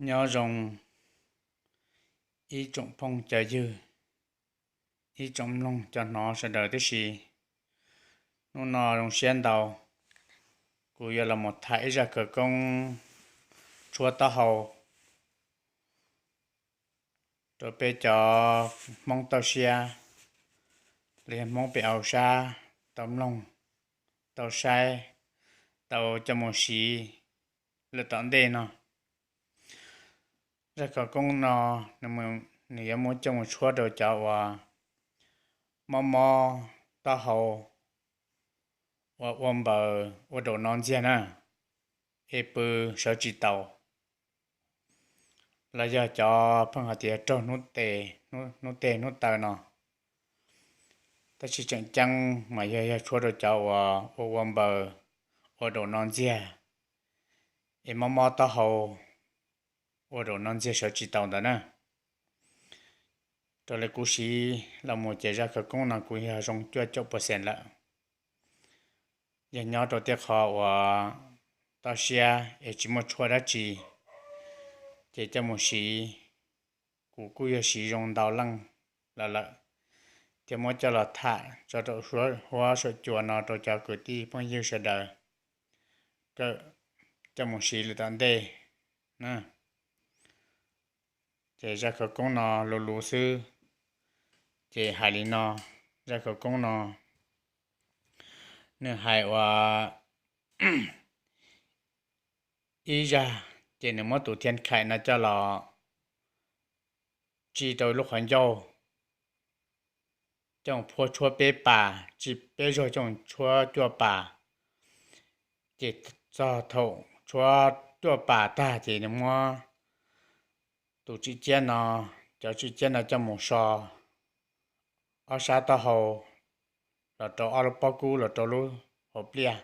Nyob zoo ib tsoom phooj cov ywg, ib tsoom mloog cov hnov sawv daws tib si. Hnub no zoo siab ntau, kuv yuav los mus tham ib zaj khawv koob tshuab taub hau rau peb cov Hmoob tauj siab los yog Hmoob pem hauv sab tau mloog, tau saib, tau coj mus siv lawm tom ntej no. Zaj khawv koob no nws yuav muab coj mus tshuab rau cov uas mob mob taub hau, ua ua npaws ua daum no ntxiag na, es pw sawv tsis taus, los yog cov pheej hais tias raug hnub tes hnub taw no. Tab sis tseem ceeb mas yog yog tshuab rau cov uas ua ua npaws ua daum no ntxiag, es mob mob taub hau ua daum no ntxiag sawv tsis taus ntawd na. Raws li kuv siv los mus ces zaj khawv koob no kuv yog zoo cuaj caum percent lawm. Yog nyob rau tej qho uas toj siab es tsis muaj tshuaj dab tsi, ces coj mus siv, kuv kuj yog siv zoo ntau leej lawm lawm, thiab muab coj los tham tso rau huab saum cua no rau cov kwv tij phooj ywg sawv daws kawm coj mus siv lawm tom ntej na. Ces zaj khawv koob no luv luv xwb, ces hais li no, zaj khawv koob no nws hais ua ib zaj, ces nws muab tus thiaj khaim no coj los tsi rau lub qhov ncauj, coj mus phua tshuab peb pas, tsi peb zaug coj mus tshuab cuaj pas. Ces txog thaum tshuab cuaj pas tag ces nws muab tus tswm ciab no, cov tswm ciab no coj mus so ob sab taub hau los rau ob lub pob kub los rau lub hauv pliaj,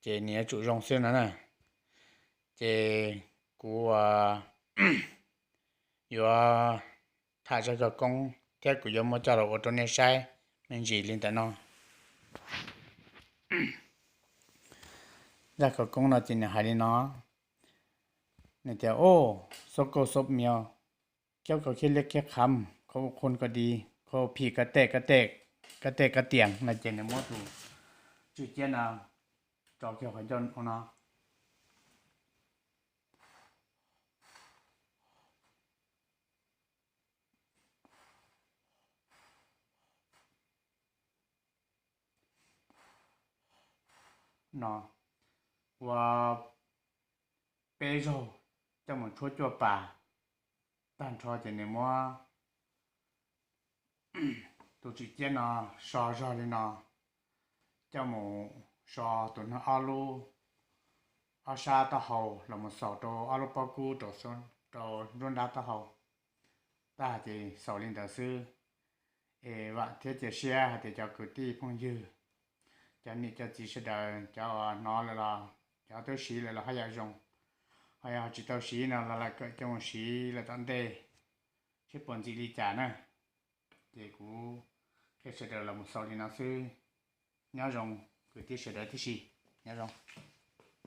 ces nws yuav tsum zoo xwb no na. Ces kuv yuav tham zaj khawv koob thiab kuv yuav muab coj los ua rau nej saib me ntsis li ntawm no. Zaj khawv koob no ces nws hais li no, nws tias, Ub, xub kauj xub mio, khaub khaub khib liab khib qham, khaub qhun khaub di, khaub phim kab tej kab tej kab tias no ces nws muab tus tswm ciab no tso kiag qhov ncauj no no ua peb zaug, coj mus tshuab cuaj pas. Tag nrho ces nws muab tus tswm ciab no so zog li no, coj mus so tus no ob lub, ob sab taub hau los mus xaus rau ob lub pob kub rau nruab nrab taub hau. Tag ces xaus li ntawd xwb. Es vam thiab cia siab hais tias cov kwv tij phooj ywg, cov niam cov txiv sawv daws, cov uas hnov lawm los cov twb siv lawm los haj yam zoo, ho yog tsis tau siv no los lam kawm coj mus siv lawm tom ntej, seb puas ntxim li cas na. Ces kuv qhia sawv daws los mus xaus li no xwb. Nyob zoo kwv tij sawv daws tib si, nyob zoo.